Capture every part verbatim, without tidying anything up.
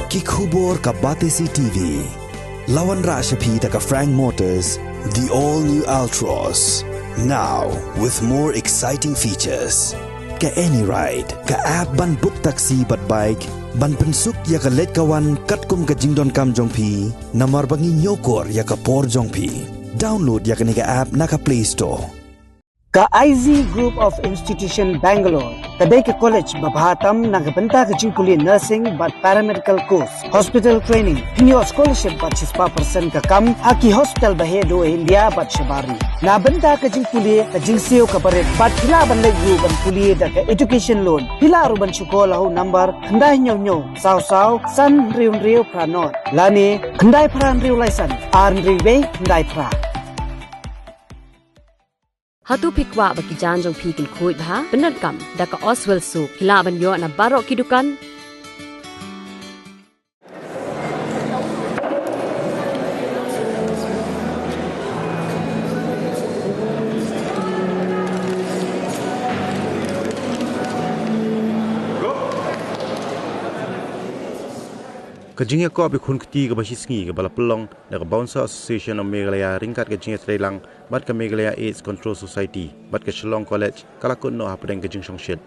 Ki khubor ka Batesi T V. La wanrah sha phi da ka Frank Motors, the all new Altroz. Now with more exciting features. Ka AnyRide, ka app ban book taxi bad bike, ban pynsuk ïa ka leit ka wan katkum ka jingdonkam jong phi, namar ba ngi ñiewkor ïa ka por jong phi. Download ïa kane ka app na ka Play Store. Ka I Z Group of Institution Bangalore ka dei ka college ba bha tam na ka bynta ka jingpule nursing bad paramedical course, hospital training. Phin ïoh scholarship bad shispah percent ka kam ha ki hospital ba heh duh ha India bad shabar ri. Na bynta ka jingpule ka jingsiew ka barit bad phi lah ban leit ruh ban pule da ka education loan. Phi lah ruh ban shu call ha u number khyndai hynñiew hynñiew saw saw san hynriew hynriew phra nod lane khyndai phra hynriew lai san ar hynriew wei khyndai phra. Hato phi kwah ba ki jaiñ jong phi kin khuid bha? Pyndonkam da ka Oswell soap. Phi lah ban ïoh na baroh ki dukan. Ka jingïakop ïakhun kti kaba shisngi kaba la pynlong da ka Bouncer Association of Meghalaya ryngkat ka jingïatreilang bad ka Meghalaya AIDS Control Society bad ka Shillong College ka la kut noh hapdeng ka jingshongshit.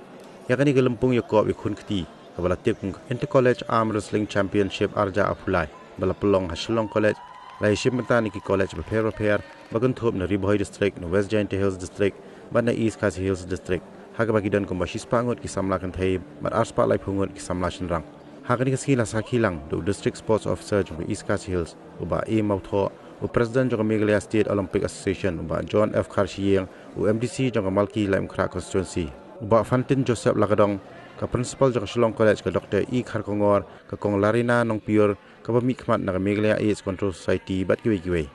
Ïa kane ka lympung ïakop ïakhun kti kaba la tip kum ka Inter College Arm Wrestling Championship arja arphew lai ba la pynlong ha Shillong College, la ïashim bynta na ki college bapher bapher ba kynthup na Ri Bhoi District, na West Jaiñtia Hills District bad na East Khasi Hills District, ha kaba ki don kumba shispah ngut ki samla kynthei bad arspah laiphew ngut ki samla shynrang. Ha kane ka sngi la sakhi lang da u District Sports Officer jong ka East Khasi Hills, u Bah A Mawthoh, u President jong ka Meghalaya State Olympic Association, u Bah John F Kharshiing, u M D C jong ka Malki Laitumkhrah Constituency, u Bah Fantin Joseph Lakadong, ka Principal jong ka Shillong College, ka Doctor E Kharkongor, ka Kong Larina Nongpior, kaba mihkhmat na ka Meghalaya AIDS Control Society bad kiwei kiwei.